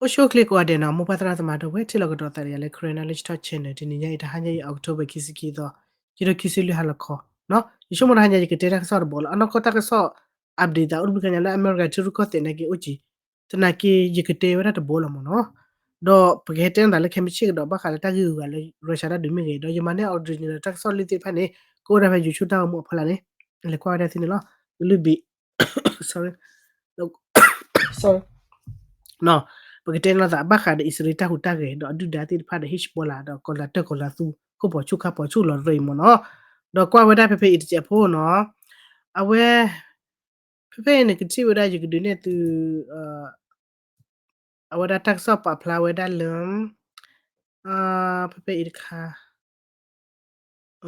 အိၣ်ဆူၣ်အိၣ်ချ့ကိးဂၤဒဲးနီၤ, မိၢ်ပၢ်သရၣ်သမါဒီပုၢ်ဝဲၢ် ထံၣ်လိာ်ကဒီးသးဒီးယၤလၢ Karen Knowledge Talk Channel တနံၤညါအံၤ တဟါညါအံၤ October ခံဆံခံသီ, ခံထိခံဆံလွံၢ် ဟါလီၤခီနီၤ. ယဆိကမိၣ်တဟါညါ ယကတဲတၢ်ကစီၣ်တဘိလီၤ. အနီၢ်ကီၢ်တၢ်ကစီၣ် update သးအိၣ်တဘျုးခါညါလၢ အမဲရကၤထံရူၢ်ကီၢ်သဲးနာ်က့အိၣ်က့ၤ, သနာ်က့ ယကတဲဝဲဒၣ်တဘိလီၤမ့ၢ်နီၤ. ဒီးပကဟဲတဲနသးလၢခဲမုၢ်ဆ့ၣ်ကဒီး ဘၣ်ဃးလၢတၢ်ဂ့ၢ်အဂၤလၢ Russia တၢ်ဒုးမ့ၢ်ဂ့ၤ, ဒီးယမၤန့ၢ် original တၢ်ကစီၣ်လံသ့ၣ်တဖၣ်န့ၣ် ကအိၣ်ဒၣ်ဖဲ YouTube တၢ်ဂီၤမူအဖီလာ်န့ၣ်, လဲၤကွၢ်ဝဲဒၣ်သ့န့ၣ်လီၤ. ကလုၢ်ဘ့ၣ် sorry ပကတဲနသးဘၣ်ဃးဒီးအံၣ်စရ့လးတၢ်ဟူးတၢ်ဂဲၤ ဒီးအဒုၣ်ဒါသ့ၣ်တဖၣ်ဒီး Hezbollah ဒီးကီၤလၤတၢၢ်ကီၤလၤသူ ခိၣ်ပိာ်ဆူၣ်ခါပိာ်ဆူၣ်လီၤရၢအံၤမ့ၢ်နီၤ. ဒီးကွၢ်ဝဲဒၣ်ဖဲဖဲအံၤတစဲးဖိနီၤ, အဝဲ ဖဲဖဲအံၤန့ၣ် ကထံၣ်ဝဲဒၣ် ယကဒုးနဲၣ်သု အဝဲဒၣ်တၢ်ကစီၣ်ပာ်ဖျါဝဲဒၣ်လၢ ဖဲဖဲအံၤတခါ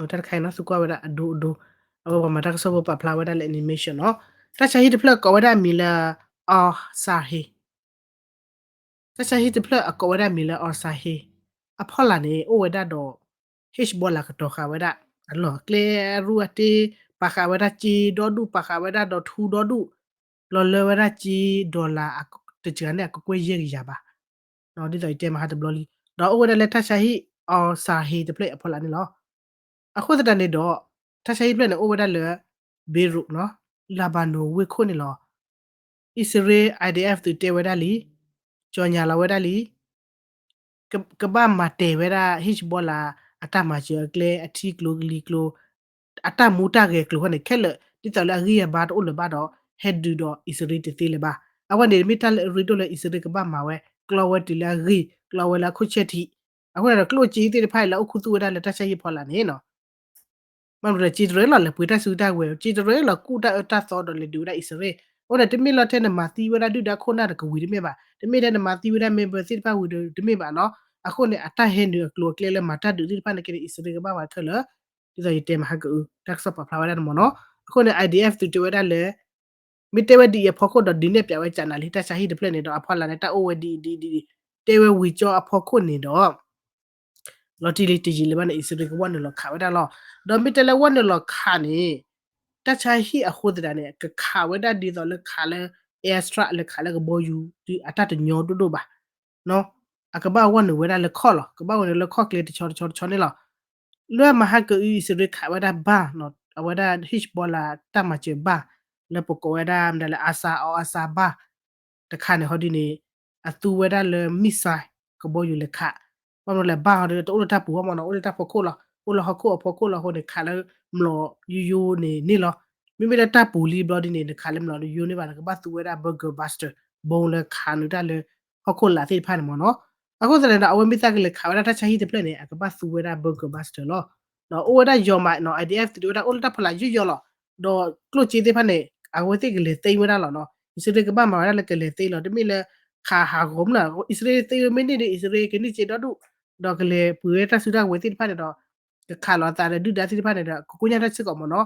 တၢ်တခါအံၤနီၤ သုကွၢ်ဝဲဒၣ်အဒိအဒိ, အဝဲပှၤမၤတၢ်ကစီၣ်ဖိပာ်ဖျါဝဲဒၣ်လၢ animation နီၤ. တၢ်ဆါဟံၣ်တဖျၢၣ်ကိးဝဲဒၣ်အမံၤလၢ Al Sarhi, တၢ်ဆါဟံၣ်တဖျၢၣ်အကိးဝဲဒၣ်အမံၤလၢ Al Sarhi, အဖီလာ်န့ၣ် အိၣ်ဝဲဒၣ်ဒီး Hezbollah ကတီၤဃာ်ဝဲဒၣ် အလီၢ်အကျဲအရူၢ်အတ့, ပာ်ဃာ်ဝဲဒၣ်စ့ဒီဒူၣ်, ပာ်ဃာ်ဝဲဒၣ်ဒီးထူဒီဒူၣ်, လီၤလၢဝဲဒၣ်စ့ dollar တစှၤန့ၣ် အကကွဲၢ်ယဲၢ်ကယၤဘၣ် ဒ်သိးယတဲမဟါတဘျီလံ, ဒီးအိၣ်ဝဲဒၣ်လၢတၢ်ဆါဟံၣ် Al Sarhi တဖျၢၣ်အဖီလာ်န့ၣ်လီၤ. အဃိသတးန့ၣ်ဒီး တၢ်ဆါဟံၣ်တဖျၢၣ်န့ၣ် အိၣ်ဝဲဒၣ်လၢ Beirut နီၤ, Lebanon ဝ့ၢ်ခိၣ်န့ၣ်လီၤ. အံၣ်စရ့လး I D F သုးတဲဝဲဒၣ်လံ, ကၠီညါလီၤဝဲဒၣ်လံ ကဘၣ်မၤတဲာ်ဝဲဒၣ် Hezbollah အတၢ်မၤစၢၤအကျဲ အထံကျိကလံၤကျိ အတၢ်မူတၢ်ဂဲၤကျိၤဃီန့ၣ် ခဲလၢာ် ဒ်သိးလၢအဂံၢ်အဘါတအိၣ်လၢၤဘၣ်ဒီး ဟဲဒုးဒီးအံၣ်စရ့လးတသ့လၢၤဘၣ်. အဝဲန့ၣ် မ့ၢ်တၢ်လၢအရ့ဒိၣ်လၢအံၣ်စရ့လးကဘၣ်မၤဝဲ ကျီဝဲတုၤလၢအဂ့ၢ် ကျီဝဲလၢအခိၣ်ဆဲၣ်ထံး, အဃိန့ၣ်ဒီး ကျိၣ်စ့သ့ၣ်တဖၣ်အံၤလၢအိၣ်ခူသူၣ်ဝဲဒၣ်လၢတၢ်ဆါဟံၣ်ဖီလာ်န့ၣ်နီၤ ဘၣ်မနုၤလဲၣ် စံးတရၢလီၤ လဲၤပှ့ၤတၢ်စုတၢ်ဝဲၤ, စံးတရၢလီၤ ကူၣ်တၢ်အၢတၢ်သီဒီးလဲၤဒုးဝဲဒၣ်အံၣ်စရ့လး. အဃိန့ၣ် တမ့ၢ်လီၤထဲနမၤသံဝဲဒၣ်ဒုၣ်ဒါခိၣ်နၢ်ဒီးကဝံၤတမ့ၢ်ဘၣ်, တမ့ၢ်ထဲနမၤသံဝဲဒၣ် member သ့ၣ်တဖၣ်ဝံၤဒီးတမ့ၢ်ဘၣ်နီၤ. အဃိန့ၣ် အတၢ်ဟဲနုာ်အကျိၤအကျဲလၢမၤတၢ်ဒုးသ့ၣ်တဖၣ်န့ၣ်က့န့ၣ် အံၣ်စရ့လးကဘၣ်မၤခဲလၢာ်, ဒ်သိးယတဲမဟါကအု တၢ်ကစီၣ်ပာ်ဖျါဝဲဒၣ်န့ၣ်မ့ၢ်နီၤ. အဃိန့ၣ် I D F သုးတဲဝဲဒၣ်လၢ မ့ၢ်တဲဝဲဒ်အံၤအဖီခိၣ်ဒီးဒုးနဲၣ်ပၠးဝဲကနၤလံ တၢ်ဆါဟံၣ်တဖျၢၣ်န့ၣ်ဒီး အဖီလာ်န့ၣ် တၢ်အိၣ်ဝဲဒ်အံၤဒ်အံၤဒ်အံၤ တဲဝဲဝံၤကၠီအဖီခိၣ်န့ၣ်ဒီး လီၤတံၢ်လံတယံာ်လၢၤဘၣ်န့ၣ် အံၣ်စရ့လးကဝဲနုာ်လီၤခးဝဲဒၣ်လီၤ. ဒီးမ့ၢ်တဲလၢဝဲနုာ်လီၤခးန့ၣ် တၢ်ဆါဟံၣ်အဃိသတးန့ၣ် ကခးဝဲဒၣ်ဒ်သိးလၢခးလၢ airstrike လၢခးလၢကဘီယူၤ ဒ်အတၢ်တညီဒိၣ်ဒိၣ်ဘၣ် အကဘၣ်ဝဲနုာ်ဝဲဒၣ်လၢခီၣ်လီၤ, ကဘၣ်ဝဲနုာ်လၢခီၣ်ကျဲတဆီတဆီတဆီန့ၣ်လီၤ. လၢမဟါကအု အံၣ်စရ့လးခးဝဲဒၣ်ဘၣ် အဝဲဒၣ် Hezbollah တၢ်မၤစၢၤဘၣ် လၢပကိးဝဲဒၣ်မနုၤလဲၣ် Asad al-Asad ဘၣ် တခါန့ၣ်ဟီဒ်န့ၣ် အသူဝဲဒၣ်လၢ missile ကဘီယူၤလဲၤခး, ဘၣ်မနုၤလဲၣ် ဘၣ်ဟီဒ်တအိၣ်လၢတၢ်ပူၤဘၣ်မ့ၢ်နီၤ, အိၣ်လၢတၢ်ဖီခိၣ်လီၤ, အိၣ်လၢဟီၣ်ခိၣ်အဖီခိၣ်လီၤအဃိန့ၣ် ခးလၢမျိာ်ယိယိန့ၣ်န့ၣ်လီၤ. မ့မ့ၢ်လၢတၢ်ပူၤလံဘျီဒ်န့ၣ် နခးလၢမျိာ်ယိယိန့ၣ်ဘၣ် နကဘၣ်သူဝဲဒၣ် bunker buster ဘီလၢခးနုာ်တၢ်လၢ ဟီၣ်ခိၣ်လာ်သ့ၣ်တဖၣ်န့ၣ်မ့ၢ်နီၤ. အဃိသတးန့ၣ်ဒီး အဝဲမ့ၢ်သးကလဲၤခးဝဲဒၣ်တၢ်ဆါဟံၣ်တဖျၢၣ်န့ၣ် အကဘၣ်သူဝဲဒၣ် bunker buster လီၤ. ဒီးအိၣ်ဝဲဒၣ်ယီၤမးနီၤ I D F သုးတဲဝဲဒၣ်အိၣ်လၢတၢ်ဖီလာ်ယိယိလီၤ. ဒီးကျိၣ်စ့သ့ၣ်တဖၣ်န့ၣ် အဝဲသ့ၣ်ကလဲၤသ့ဝဲဒၣ်လီၤနီၤ. အံၣ်စရ့လးကဘၣ်မၤဝဲဒၣ်လၢကလဲၤသ့လီၤ. တမ့ၢ်လၢခးဟးဂီၤမနုၤ အံၣ်စရ့လးသ့ဝဲမ့ၢ်န့ၢ်ဒီး အံၣ်စရ့လးကန့ၢ်စ့ဒီဒူၣ် ဒီးကလဲၤပှ့ၤဝဲတၢ်စုတၢ်ဝဲၤသ့ၣ်တဖၣ်န့ၣ်ဒီး ကခးလီၤအသးဒီးဒုၣ်ဒါသ့ၣ်တဖၣ်န့ၣ်ဒီး ကကိညၢ်တၢ်စ့ၢ်ကီးမ့ၢ်နီၤ.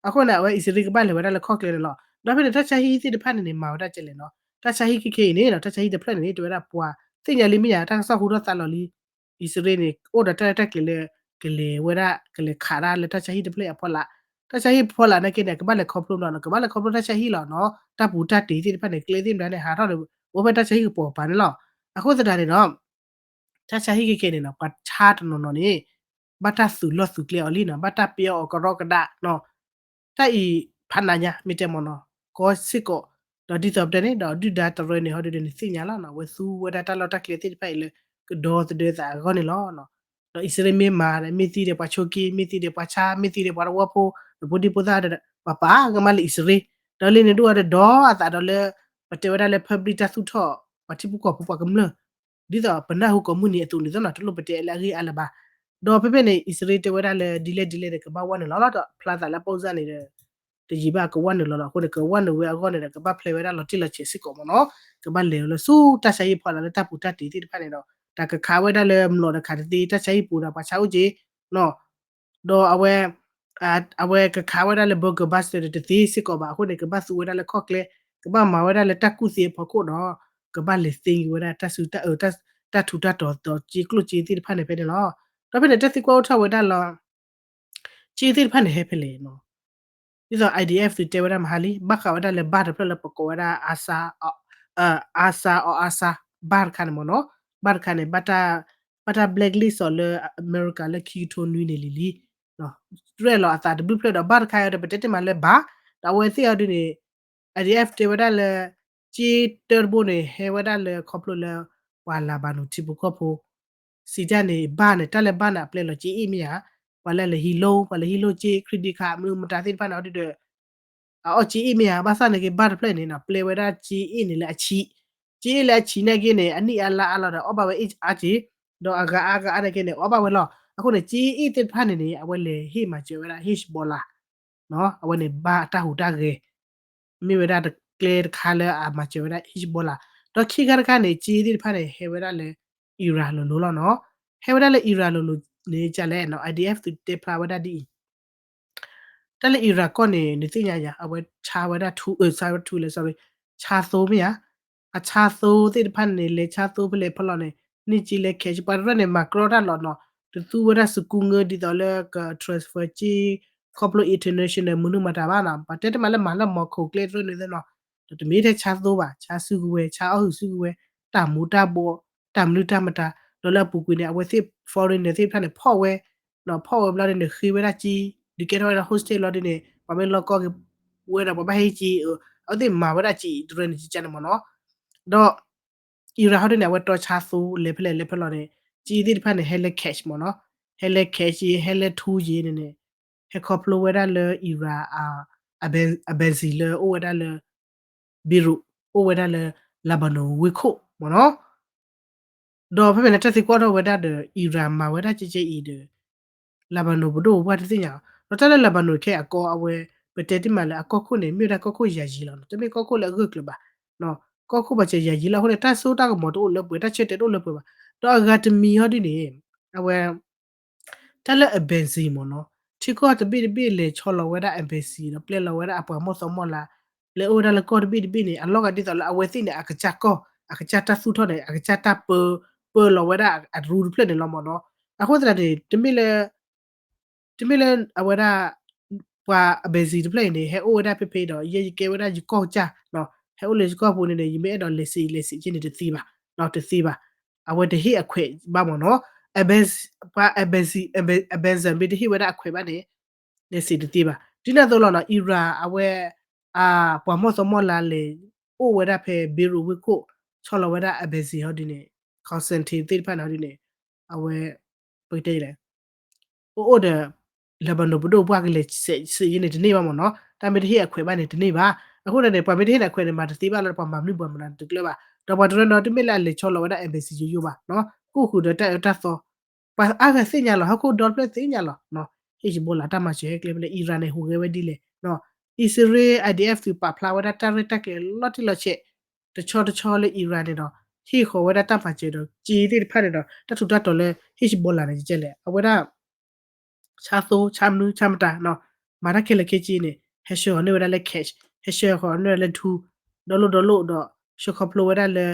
အဃိန့ၣ် အဝဲအံၣ်စရ့လးကဘၣ်လဲၤဝဲဒၣ်လၢခီၣ်ကျဲန့ၣ်လီၤ. ဒီးဖဲန့ၣ် တၢ်ဆါဟံၣ်သ့ၣ်တဖၣ်န့ၣ်န့ၣ် မၤဝဲဒၣ်ကဲလဲၣ်နီၤ. တၢ်ဆါဟံၣ်ခဲခဲအံၤန့ၣ်နီၤ တၢ်ဆါဟံၣ်တဖျၢၣ်န့ၣ်န့ၣ် တဲဝဲဒၣ်ပှၤသ့ၣ်ညါလံမ့ၢ်ယါ တၢ်ကစီၣ်ဟူထီၣ်သါလီၤလံ အံၣ်စရ့လးန့ၣ် အိၣ်ဒီးတၢ်ရဲၣ်တၢ်ကျဲၤလၢ ကလဲၤဝဲဒၣ် ကလဲၤခးဒၣ်လၢတၢ်ဆါဟံၣ်တဖျၢၣ်အဖီလာ်. တၢ်ဆါဟံၣ်ဖီလာ်နာ်က့န့ၣ် ကဘၣ်လဲၤခီဖျိမ့ၢ်နီၤ ကဘၣ်လဲၤခီဖျိတၢ်ဆါဟံၣ်လီၤနီၤ. တၢ်ပူၤတၢ်တ့ၤသ့ၣ်တဖၣ်န့ၣ် ကျဲသ့ၣ်တဖၣ်န့ၣ် ဟးထီၣ်ဒီး အိၣ်ဖဲတၢ်ဆါဟံၣ်ကပီၤပၤန့ၣ်လီၤ. အဃိသတးန့ၣ်ဒီး တၢ်ဆါဟံၣ်ခဲခဲန့ၣ်နီၤ ပှၤဆါတနီၤနီၤန့ၣ် ဘၣ်တၢ်သုးလီၢ်သုးကျဲအီၤလံနီၤ ဘၣ်တၢ်ပျဲအီၤကရီကဒါနီၤ. တၢ်အံၤဖးနးညါ မ့ၢ်တဲမ့ၢ်နီၤ ကီစ့ၢ်ကီး ဒီးဒ်သိးပတဲန့ၣ်ဒီး ဒုၣ်ဒါတရၢန့ၣ် ဟီဒုးန့ၣ်သ့ၣ်ညါလီၤနီၤ အဝဲသူဝဲဒၣ်တၢ်လီၢ်တၢ်ကျဲသ့ၣ်တဖၣ်အံၤလၢ ကဒီသဒၢသးအဂီၢ်န့ၣ်လီၤ. ဒီးအံၣ်စရ့လးမ့ၢ်မၤဒီး မ့ၢ်သံဒီးပှၤဆိးက့ မ့ၢ်သံဒီးပှၤဆါ မ့ၢ်သံဒီးပှၤတဝီဖိ ဒီးဖိဒံဖိသၣ်ဒီး ပှၤပာ်ကမၣ်လၢအံၣ်စရ့လး ဒီးလၢန့ၣ်ဒိၣ်အီၤဒီး ဒီးအသးဒီးလၢ ပတဲဝဲဒၣ်လၢ public တၢ်သူၣ်ထီၣ် ပှၤထံဖိကီၢ်ဖိပှၤကမျၢၢ် ဒ်သိးပနၢ်ဟူကိးမုၢ်နံၤအသိးန့ၣ်သ့ၣ်နီၤ တလိၣ်ပတဲလၢအဂ့ၢ်အါလၢၤဘၣ်. ဒီးဖဲဖဲန့ၣ် အံၣ်စရ့လးတဲဝဲဒၣ်လၢ ဒ်လဲၣ်ဒ်လဲၣ်ဒီး ကဘၣ်ဝဲနုာ်လီၤလီၤ ဒီးဖျါသးလၢ ပူစၢ် န့ၣ်ဒီး တယံာ်ဘၣ်ကဝဲနုာ်လီၤလီၤ အဃိန့ၣ် ကဝဲနုာ်ဝဲအဂီၢ်န့ၣ်ဒီး ကဘၣ်ဖျဲးဝဲဒၣ်လီၤတံၢ်လီၤဆဲးစ့ၢ်ကီးမ့ၢ်နီၤ ကဘၣ်လဲၤလၢဆူတၢ်ဆါဟံၣ်ဖီလာ်လၢတၢ်ပူၤတၢ်တ့ၤသ့ၣ်တဖၣ်န့ၣ်ဒီး တၢ်ကခးဝဲဒၣ်လၢမျိာ်ဒီးခးတသ့ တၢ်ဆါဟံၣ်ပူၤဒီးပှၤဆါအိၣ်က့ၤ ဒီးအဝဲ အဝဲကခးဝဲဒၣ်လၢ bunker buster ဒီးတသ့စ့ၢ်ကီးဘၣ် အဃိန့ၣ် ကဘၣ်သူဝဲဒၣ်လၢခီၣ်ကျဲ ကဘၣ်မၤဝဲဒၣ်လၢတၢ်ကူၣ်သ့အဖီခိၣ်ဒီး ကဘၣ်လဲၤသ့ဝဲဒၣ်တၢ်စုတၢ်အၢ တၢ်ထူးတၢ်တီၤဒီးစ့ကျိၣ်စ့သ့ၣ်တဖၣ်န့ၣ်ဖဲန့ၣ်လီၤ. ဒီးဖဲန့ၣ်တၢ်သံကွၢ်အိၣ်ထီၣ်ဝဲဒၣ်လၢ စ့သ့ၣ်တဖၣ်န့ၣ်ဟဲဖဲလဲၣ်နီၤ ဒ်သိး I D F သုးတဲဝဲဒၣ်မဟါလံ ဘၣ်ဃးဝဲဒၣ်လၢဘၣ်တဖျၢၣ်လၢပကိးဝဲဒၣ် အါစါ အါစါ အီၣ်အါစါ ဘၣ်တခါန့ၣ်မ့ၢ်နီၤ, ဘၣ်တခါန့ၣ် ဘၣ်တၢ် ဘၣ်တၢ် blacklist အီၤလၢအမဲရကၤလၢခံကထိနွံန့ၣ်လံလံ ရဲၣ်လီၤအသးတဘျုးဖျၢၣ်ဒီး ဘၣ်တခါဒီး ပတဲတ့ၢ်မးလၢဘၣ်, ဒီးအဝဲသ့ၣ်အီၤဒုန့ၣ် IDF တဲဝဲဒၣ်လၢ ကၠ့တၢတဘိန့ၣ် ဟဲဝဲဒၣ်လၢခီဖျိလၢ ပှၤလၤဘၤနိၣ်ထံဖိကီၢ်ဖိ စံးတၢ်န့ၣ် ဘၣ်န့ၣ် တၢ်လၢဘၣ်န့ၣ် အပျဲလီၤကၠ့အ့ၣ်မ့ၢ်ဧါ, ပှၤလၢလဲၤဟံးလိ ပှၤလဲၤဟံးလိကၠ့ credit card မနုၤမတၤသ့ၣ်တဖၣ်န့ၣ် အီၤဒုဒီး အအီၣ်ကၠ့အ့ၣ်မ့ၢ်ဧါ, ဘၣ်ဆၣ်န့ၣ်က့ ဘၣ်တဖျၢၣ်န့ၣ်နီၤ ပျဲဝဲဒၣ်ကၠ့အ့ၣ်န့ၣ်လၢအဆံး, ကၠ့အ့ၣ်လၢအဆံးနာ်က့န့ၣ် အနံၣ်အါလါအါလီၤဒီး အီၣ်ဘၣ်ဝဲအါက့, ဒီးအဂၤအါဂၤအါနာ်က့န့ၣ် အီၣ်ဘၣ်ဝဲလီၤ. အဃိန့ၣ် ကၠ့အ့ၣ်သ့ၣ်တဖၣ်န့ၣ်န့ၣ် အဝဲလဲၤဟ့ၣ်မၤစၢၤဝဲဒၣ် Hezbollah အဝဲန့ၣ်ဘၣ်တၢ်ဟူးတၢ်ဂဲၤ မ့ၢ်ဝဲဒၣ်တကျဲတခါလၢအမၤစၢၤဝဲဒၣ် Hezbollah, ဒီးခံခါတခါန့ၣ် ကၠ့သ့ၣ်တဖၣ်န့ၣ် ဟဲဝဲဒၣ်လၢ Iran လိၤလိၤလီၤနီၤ. ဟဲဝဲဒၣ်လၢ Iran လိၤလိၤန့ၣ် ကလဲၣ်နီၤ IDF သုးတဲဖျါဝဲဒၣ်ဒ်အံၤ တၢ်လၢ Iran ကီၢ်န့ၣ် နသ့ၣ်ညါယၤ အဝဲဆါဝဲဒၣ်ထူ ဆါဝဲထူလဲၣ် sorry ဆါသိမ့ၢ်ဧါ, အဆါသိသ့ၣ်တဖၣ်န့ၣ် လဲၤဆါသိဖဲလဲၣ်ဖဲလဲၣ်န့ၣ် န့ၢ်ကၠ့လဲၤ cash ပှၤတရၢၣ်န့ၣ် မၤကြီတၢ်လီၤနီၤ, တသူဝဲဒၣ်စကူငၢဒ်သိးလၢက transfer ကၠ့ ခီဖျိ international မနုၤမတၤဘၣ်နီၤ, ပှၤတဲတမးလၢမၤလၢမီၤခိၣ်ကျဲတရၢၣ်န့ၣ်သ့ၣ်နီၤ, ဒီးတမ့ၢ်ထဲဆါသိဘၣ်, ဆါစုကဝဲၤ ဆါအီၣ်ဟုးစုကဝဲၤ, တၢ်မူၤတၢ်ဘှီး, တၢ်မနုၤတၢ်မတၤ, ဒီးလၢအပူၤကွံာ်န့ၣ် အဝဲသ့ၣ် foreigner သ့ၣ်တဖၣ်န့ၣ် ဖီၣ်ဝဲ ဒီးဖီၣ်ဝဲဘျီဒ်န့ၣ် ဃ့ဝဲဒၣ်ကၠ့, ဒုးကဲထီၣ်ဝဲဒၣ် hostage လီၤဒ်န့ၣ် ပှၤမ့ၢ်လီၢ်ကီၢ်က့ၤဝဲဒီး ပှၤဘၣ်ဟ့ၣ်ကၠ့, အဝဲသ့ၣ်မၤဝဲဒၣ်ကၠ့တရၢၣ်န့ၣ်ကကန့ၣ်မ့ၢ်နီၤ, ဒီး Iran ဟီဒ်န့ၣ် အဝဲတီဆါသိလဲၤဖဲလဲၣ်လဲၤဖဲလဲၣ်န့ၣ် ကၠ့သ့ၣ်တဖၣ်န့ၣ် ဟဲလၢ cash မ့ၢ်နီၤ, ဟဲလၢ cash ကၠ့ ဟဲလၢထူကၠ့န့ၣ်န့ၣ် ဟဲခီဖျိဝဲဒၣ်လၢ Iran အ embassy လၢအိၣ်ဝဲဒၣ်လၢ Beirut အိၣ်ဝဲဒၣ်လၢ Lebanon ဝ့ၢ်ခိၣ်မ့ၢ်နီၤ ဒီးဖဲဖဲန့ၣ် တၢ်သံကွၢ်ထီၣ်ဝဲဒၣ်ဒီး Iran မၤဝဲဒၣ်ကဲကဲအံၤဒီး Lebanon ပဒိၣ်ပပှၢ်တသ့ၣ်ညါ, ဒီးတၢ်လၢ Lebanon ခဲအံၤအကီအဝဲ ပတဲတ့ၢ်မးလၢအကီၢ်ခိၣ်န့ၣ် မ့ၢ်ဝဲဒၣ်ကီၢ်ခိၣ်ယၤယံၤလီၤ, တမ့ၢ်ကီၢ်ခိၣ်လၢအဂၢၢ်ကျၢၤဘၣ်, ကီၢ်ခိၣ်ပှၤစၢၤယၤယံၤလီၤ. အဃိန့ၣ် တၢ်စိတၢ်ကမီၤတအိၣ်လၢပှဲၤ, တၢ်ဆၢတဲာ်တအိၣ်လၢပှဲၤဘၣ်. ဒီးအဂၤတမံၤဟီဒ်န့ၣ် အဝဲ တၢ်လၢ embassy မ့ၢ်နီၤ, ထံကီၢ်တဘ့ၣ်တဘ့ၣ်လဲၤဆီလီၤဝဲဒၣ် embassy ဒီးပျဲလီၤဝဲဒၣ်အပှၤမီၢ်သီမီၢ်လါ လဲၤအိၣ်ဝဲဒၣ်လၢကီၢ်တဘ့ၣ်တဘ့ၣ်န့ၣ် အလီၢ်ဂၤဒ်သိးလၢအဝဲသ့ၣ်န့ၣ် အကစၢ်ကီၢ် အကစၢ်တၢ်သူၣ်ထီၣ်န့ၣ် အကစၢ်တၢ်ပၢ ပၢလီၤဝဲဒၣ်အရူတဖျၢၣ်န့ၣ်လီၤမ့ၢ်နီၤ. အဃိသတးန့ၣ် တမ့ၢ်လၢ တမ့ၢ်လၢအဝဲဒၣ် ပှၤ embassy တဖျၢၣ်အံၤန့ၣ် ဟဲအိၣ်ဝဲဒၣ်ဖဲဖဲဒီး ယဲယကဲဝဲဒၣ်ယကီၢ်ကစၢ်, ဟဲအိၣ်လၢယကီၢ်ပူၤန့ၣ်န့ၣ် ယမ့ၢ်အဲၣ်ဒိးလဲၤစံးလဲၤစံးက့န့ၣ် တသ့ဘၣ်, တသ့ဘၣ်. အဝဲတဟ့ၣ်အခွဲးဘၣ်မ့ၢ်နီၤ, ပှၤ embassy, embassy မ့ၢ်တဟ့ၣ်ဝဲဒၣ်အခွဲးဘၣ်န့ၣ် လဲၤစံးတသ့ဘၣ်. ဒ်န့ၣ်အသိးလီၤနီၤ Iran အဝဲ ပှၤမီၢ်သီမီၢ်လါလဲၤ အိၣ်ဝဲဒၣ်ဖဲ Beirut ဝ့ၢ်ခိၣ် ဆီလီၤဝဲဒၣ် embassy ဟီဒ်န့ၣ် consulate သ့ၣ်တဖၣ်န့ၣ်ဟီဒ်န့ၣ် အဝဲ ပကတဲလဲၣ် အိၣ်အိၣ်ဒီး Lebanon ပဒိၣ်ပှၢ်ကလဲၤစံးယဲန့ၣ်တန့ၢ်ဘၣ်မ့ၢ်နီၤ, တၢ်မ့ၢ်တဟ့ၣ်အခွဲးဘၣ်န့ၣ်တန့ၢ်ဘၣ်. အဃိန့ၣ် ပှၤမ့ၢ်တဟ့ၣ်န့ၣ်အခွဲးန့ၣ် မၤတသ့ဘၣ်လီၤ ပှၤမၤမနုၤပှၤမၤတကျၢၤဘၣ်. ဒီးပှၤတရၢနီၤ တမ့ၢ်လၢအလဲၤဆီလီၤဝဲဒၣ် embassy ယိယိဘၣ်, ကိၣ်ဃုာ်ဒီးတၢ်အၢတၢ်သီ ပှၤအါဂၤသ့ၣ်ညါလီၤ, ဟီၣ်ခိၣ်ဒီတဖျၢၣ်သ့ၣ်ညါလီၤ. Hezbollah တၢ်မၤစၢၤဟဲကျဲဖဲလဲၣ်, Iran န့ၣ် ဟူးဂဲၤဝဲဒ်လဲၣ်, အံၣ်စရ့လး IDF သုးပာ်ဖျါဝဲဒၣ်တၢ်ရဲၣ်တၢ်ကျဲၤလီၤတံၢ်လီၤဆဲး တဆီတဆီလၢ Iran န့ၣ်ဒီး ဟ့ၣ်ဃီၤဝဲဒၣ်တၢ်မၤစၢၤဒီး ကၠ့သ့ၣ်တဖၣ်န့ၣ်ဒီး တၢ်ထူးတၢ်တီၤလၢ Hezbollah န့ၣ် ကကဲလဲၣ် အဝဲဒၣ် ဆါသိ ဆါမနုၤ ဆါမတၤနီၤ, မၤတၢ်ခဲလၢာ်ခဲဆ့န့ၣ် ဟဲဆှၢဃီၤန့ၢ်ဝဲဒၣ်လၢ cash, ဟဲဆှၢဃီၤန့ၢ်ဝဲဒၣ်လၢထူ, ဒီလိၣ်ဒီလိၣ်ဒီး ဆှၢခီဖျိဝဲဒၣ်လၢ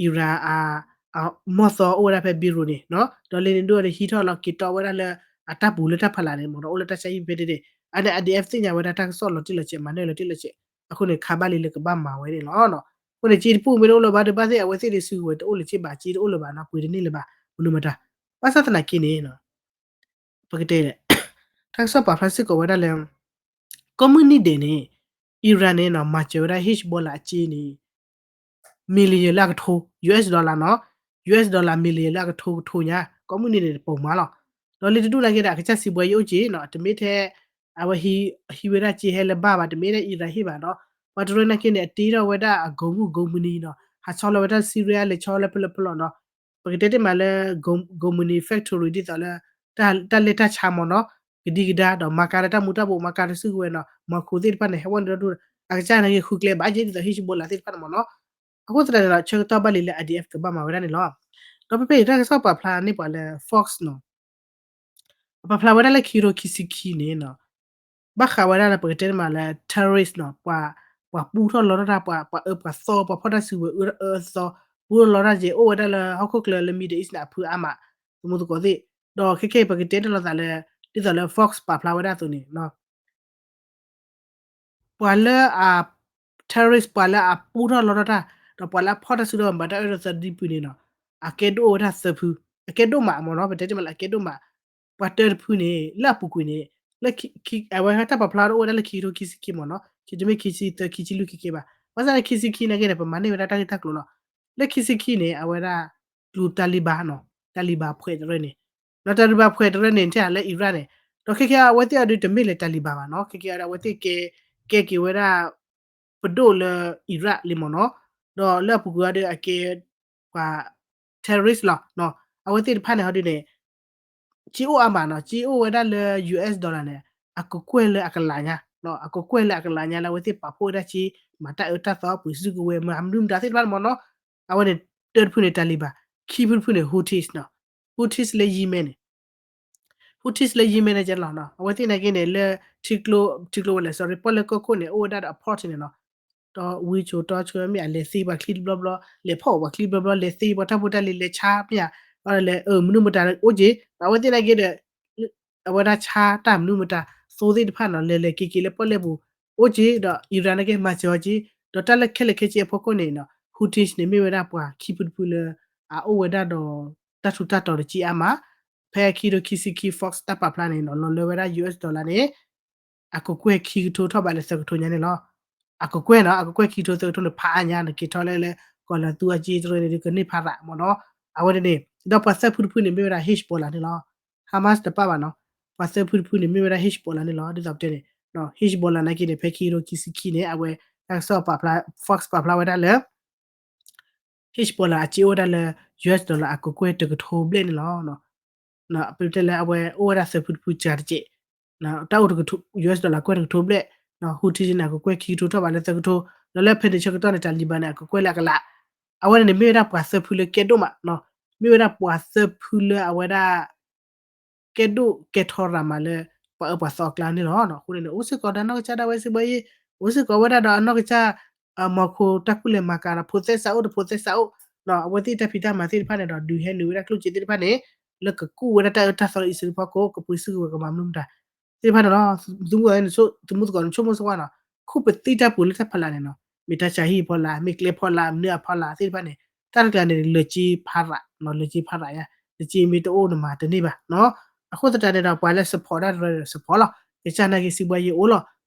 Iran အ မီၢ်သီအိၣ်ဝဲဒၣ်ဖဲ Beirut န့ၣ်, ဒီးလၢန့ၣ်ဒိၣ်ဒီးဟံးထီၣ်လီၤက့ၤတီဝဲဒၣ်လၢ အတၢ်ပူၤလၢတၢ်ဖးလၢ်န့ၣ် မ့ၢ်ဒီးအိၣ်လၢတၢ်ဆါဟံၣ်ဖဲန့ၣ်, အန့ၣ် IDF သ့ၣ်ညါဝဲဒၣ်တၢ်ကစီၣ်လီၤတံၢ်လီၤဆဲး မၤန့ၢ်လီၤတံၢ်လီၤဆဲး, အဃိန့ၣ် ခါဘၣ်လံလၢကဘၣ်မၤဝဲန့ၣ်လီၤ. အဃိန့ၣ် ကၠ့တပူၤမ့ၢ်တအိၣ်လၢၤဘၣ်ဒီး ဘၣ်သ့ၣ်အဝဲသ့ၣ်ဒ်စုကဝဲၤတအိၣ်လၢၤက့ဘၣ်, ကၠ့တအိၣ်လၢၤဘၣ်နီၤ, ပှ့ၤတန့ၢ်လၢၤဘၣ်, မနုၤမတၤ, ဘၣ်ဆၣ်သနာ်က့န့ၣ် ပကတဲလဲၣ်, တၢ်ကစီၣ်ပာ်ဖျါစ့ၢ်ကီးဝဲဒၣ်လၢ ကိးမုၢ်နံၤဒဲးန့ၣ် Iran န့ၣ်နီၤ မၤစၢၤဝဲဒၣ် Hezbollah အကၠ့န့ၣ် million လၢအကထိ US dollar နီၤ, US dollar million လၢအကထိကထိညါ ကိးမုၢ်နံၤဒဲးန့ၣ် ပိာ်မးလီၤ. ဒီးလံတဒူၣ်နာ်က့ဒီး အကစၢ်စံးဘှီယအိၣ်ကၠ့နီၤ, တမ့ၢ်ထဲ အဝဲဟံးဝဲဒၣ်ကၠ့ဟဲလၢဘၣ်ဘၣ်, တမ့ၢ်ထဲ Iran ဟ့ၣ်ဘၣ်ဒီး ပှၤတရၢနာ်က့န့ၣ် အတ့ထီၣ်ဝဲဒၣ်အကိးမုၢ်ကိးမုၢ်နံၤနီၤ, ဟးဆီလီၤဝဲဒၣ် Syria လဲၤဆီလၢဖဲလဲၣ်ဖဲလဲၣ်နီၤ, ပကတဲတ့ၢ်မးလၢ ကိးမုၢ်နံၤ factory ဒ်သိးလၢ တၢ်လဲၤတၢ်ဆါမ့ၢ်နီၤ, ကဒံကဒါဒီးမၤကၤလၢတၢ်မူၤတၢ်ဘှီး မၤကၤလၢစုကဝဲၤနီၤ, မီၤခိၣ်သ့ၣ်တဖၣ်န့ၣ် ဟဲဝဲန့ၣ်ဒီး အကစၢ်နာ်က့ဃုကျဲဘၣ်ကၠ့ဒ်သိး Hezbollah သ့ၣ်တဖၣ်န့ၣ်မ့ၢ်နီၤ. အဃိသတးန့ၣ်ဒီး ဆၢကတီၢ်ဘၣ်လံလၢ IDF ကဘၣ်မၤဝဲဒၣ်န့ၣ်လီၤ. ဒီးဖဲဖဲအံၤ တၢ်ကစီၣ်ပာ်ဖျါန့ၢ်ပှၤလၢ Fox နီၤ အပာ်ဖျါဝဲဒၣ်လၢခံကထိခံဆံခံန့ၣ်နီၤ, ဘၣ်ဃးဝဲဒၣ်လၢပကတဲတ့ၢ်မးလၢ terrorist နီၤ, ပှၤ ပှၤပူထီၣ်လီထီၣ်တၢ် ပှၤ ပှၤအၢပှၤသီ ပှၤဖီၣ်တၢ်စုကဝဲၤအၢအၢသီ, ပူထီၣ်လီတၢ်က့ၤ အိၣ်ဝဲဒၣ်လၢဟီၣ်ခိၣ်ချၢလၢ Middle East န့ၣ် အဖုအါမး သမူသကိးသ့ၣ်, ဒီးခဲခဲအံၤပကတဲတ့ၢ်လိာ်သးလၢ ဒ်သိးလၢ Fox ပာ်ဖျါဝဲဒၣ်အသိးန့ၣ် ပှၤလၢအ terrorist ပှၤလၢအပူထီၣ်လီထီၣ်တၢ် ဒီးပှၤလၢအဖီၣ်တၢ်စုဒီးမၤတၢ်အၢဒီးသၢဒံပူၤန့ၣ်နီၤ အကဲဒိၣ်အိၣ်ဝဲဒၣ်သၢဖု, အကဲဒိၣ်မးမ့ၢ်နီၤ ပတဲတမးလၢအကဲဒိၣ်မး, ပှၤတၢတဖုန့ၣ် လၢအပူၤကွံာ်န့ၣ် လၢ အဝဲတၢ်ပာ်ဖျါအိၣ်ဝဲဒၣ်လၢခံကထိခံဆံခံမ့ၢ်နီၤ ခံတမ့ၢ်ခံဆံသၢခံဆံလွံၢ်ခံကဲဘၣ်, ဘၣ်ဆၣ်လၢခံဆံခံနာ်က့န့ၣ် ပမၤန့ၢ်ဝဲဒၣ်တၢ်ဂ့ၢ်တၢ်ကျိၤလီၤ. လၢခံဆံခံန့ၣ် အဝဲဒၣ် ကျိၤတၢ်လံၤဘၣ်နီၤ တၢ်လံၤဘၣ်ဖှဲးတရၢန့ၣ် ဒီးတၢ်လံၤဘၣ်ဖှဲးတရၢန့ၣ် ထဲလၢ Iran န့ၣ် ဒီးခဲကဲအဝဲသ့ၣ်အဒုးတမ့ၢ်လၢတၢ်လံၤဘၣ်ဘၣ်နီၤ ခဲကဲအဝဲသ့ၣ်ကဲ ကဲက့ၤဝဲဒၣ် ပဒိၣ်လၢ Iraq လံမ့ၢ်နီၤ, ဒီးလၢအပူၤကွံာ်အီၤဒီးအကဲ ပှၤ terrorist လီၤ. အဝဲသ့ၣ်တဖၣ်န့ၣ်ဟီဒုန့ၣ် ကၠ့အိၣ်အါမးနီၤ ကၠ့အိၣ်ဝဲဒၣ်လၢ US dollar န့ၣ် အကကွဲၢ်လၢအကလးညါ, အကကွဲၢ်လၢအကလးညါလၢအဝဲသ့ၣ်ပာ်ဖှိၣ်ဝဲဒၣ်ကၠ့ မၤတၢ်အၢတၢ်သီ ပှ့ၤစုကဝဲၤ မၤမနုၤမတၤသ့ၣ်တဖၣ်န့ၣ်မ့ၢ်နီၤ, အဝဲန့ၣ် တၢတဖုန့ၣ်တၢ်လံၤဘၣ်, ခံဖုတဖုန့ၣ် Houthis နီၤ, Houthis လၢ Yemen န့ၣ် Houthis လၢ Yemen န့ၣ်ကဲလီၤနီၤ အဝဲသ့ၣ်နာ်က့န့ၣ် လၢ ထံကျိ ထံကျိဝဲလဲၣ် sorry ပီၣ်လဲၣ်ကီၢ်ခိၣ်န့ၣ် အိၣ်ဝဲဒၣ်ဒီးအ port န့ၣ်နီၤ, ဒီးဝံဆိးတီဆှၢမ့ၢ်ဧါ လဲၤသ့ပှၤချံတဘျီဘျီ လဲၤဖီၣ်ပှၤချံတဘျီဘျီ လဲၤသ့ပှၤတၢ်ဖိတၢ်လံၤ လဲၤဆါမ့ၢ်ဧါ, လဲၤအၢမနုၤမတၤအိၣ်က့ၤ ဒီးအဝဲသ့ၣ်နာ်က့ဒီး အဝဲဒၣ်ဆါတၢ်မနုၤမတၤ သိသ့ၣ်တဖၣ်နီၤ လဲၤလဲၤက့ၤက့ၤလၢပီၣ်လဲၣ်ပူၤ အိၣ်က့ၤ ဒီး Iran နာ်က့မၤစၢၤအီၤက့ၤ ဒီးတၢ်လၢခဲလၢာ်ခဲဆ့အဖီခိၣ်န့ၣ်နီၤ Houthis န့ၣ် မ့ၢ်ဝဲဒၣ်ပှၤခံဖုတဖုလၢ အအိၣ်ဝဲဒၣ်ဒီး တၢ်ထူးတၢ်တီၤတက့ၢ်အါမး, ဖဲခံကထိခံဆံခံ Fox တၢ်ပာ်ဖျါန့ၣ်နီၤ လီၤလၢဝဲဒၣ် US dollar န့ၣ် အကကွဲၢ်ခံကထိထီၣ်ဘးလၢသၢကထိညါန့ၣ်လီၤ. အကကွဲၢ်နီၤ အကကွဲၢ်ခံကထိသၢကထိန့ၣ် ဖးအါညါ နက့ၤထီၣ်လၢလၢ ကီၢ်လၤသူအက့တရၢန့ၣ် ကန့ၢ်ဖးရးမ့ၢ်နီၤ, အဝဲန့ၣ်န့ၣ် ဒီးပှၤသၢဖုတဖုန့ၣ် မ့ၢ်ဝဲဒၣ် Hezbollah န့ၣ်လီၤ. Hamas တပာ်ဘၣ်နီၤ, ပှၤသၢဖုတဖုန့ၣ် မ့ၢ်ဝဲဒၣ် Hezbollah န့ၣ်လီၤ. ဒ်သိးပတဲန့ၣ် Hezbollah နာ်က့န့ၣ် ဖဲခံကထိခံဆံခံန့ၣ် အဝဲ တၢ်ကစီၣ်ပာ်ဖျါ Fox ပာ်ဖျါဝဲဒၣ်လၢ Hezbollah အက့အိၣ်ဝဲဒၣ်လၢ US dollar အကကွဲၢ်တကထိဘျဲၣ်န့ၣ်လီၤ. ပတဲလၢအဝဲအိၣ်ဝဲဒၣ်သၢဖုတဖုစှၤတကဲး, တၢ်အိၣ် US dollar ကွဲၢ်တကထိဘျဲၣ်, Houthis န့ၣ် အကကွဲၢ်ခံကထိထီၣ်ဘးလၢသၢကထိ, ဒီးလၢဖဲန့ၣ်ဆၢကတီၢ်န့ၣ် တၢ်လံၤဘၣ်န့ၣ် အကကွဲၢ်လၢအကလး, အဝဲန့ၣ်န့ၣ် မ့ၢ်ဝဲဒၣ်ပှၤသၢဖုလၢကဲဒိၣ်မး, မ့ၢ်ဝဲဒၣ်ပှၤသၢဖုလၢအဝဲဒၣ် ကဲဒိၣ်ကဲထီရၤမးလၢ ပှၤအၢပှၤသီအကျါန့ၣ်လီၤ. အဃိန့ၣ်န့ၣ် အိၣ်စ့ၢ်ကီးဒီးအနီၢ်ကစၢ်ဒၣ်ဝဲစံးဘၣ်ယဲ, အိၣ်စ့ၢ်ကီးဝဲဒၣ်ဒီးအနီၢ်ကစၢ် မီၤခိတၢ်ကူၣ်လဲၤမၤကၤဒီး ဖိသဲစးအိၣ်တဖိသဲစးအိၣ်, အဝဲသ့ၣ်တၢ်ဖံးတၢ်မၤသ့ၣ်တဖၣ်န့ၣ်ဒီး ဒုးဟဲနုာ်ဝဲဒၣ်ကျိၣ်စ့သ့ၣ်တဖၣ်န့ၣ် လၢကကူၣ်ဝဲဒၣ်တၢ်အၢတၢ်သီလၢအံၣ်စရ့လးဖီခိၣ် ကပှ့ၤစုကဝဲၤကမၤမနုၤမတၤ သ့ၣ်တဖၣ်န့ၣ်လီၤ. သုမုၣ်ကီးန့ၣ် သုမုၣ်သကိးန့ၣ် ဆိကမိၣ်စ့ၢ်ကီးနီၤ, ခိၣ်ပသံတၢ်ပူၤလၢတၢ်ဖီလာ်န့ၣ်နီၤ, မ့ၢ်တၢ်ဆါဟံၣ်ဖီလာ် မ့ၢ်ကျဲဖီလာ် မနုၤအဖီလာ်သ့ၣ်တဖၣ်န့ၣ် တၢ်တကျါန့ၣ် လၢက့ဖးရး, လၢက့ဖးရးယါ, လၢက့မ့ၢ်တအိၣ်နမၤတန့ၢ်ဘၣ်နီၤ. အဃိသတးန့ၣ်ဒီး ပှၤလၢ support တၢ်တရၢဒီး support လီၤ. ကစၢ်နာ်က့စံးဘၣ်ယဲအိၣ်လီၤ.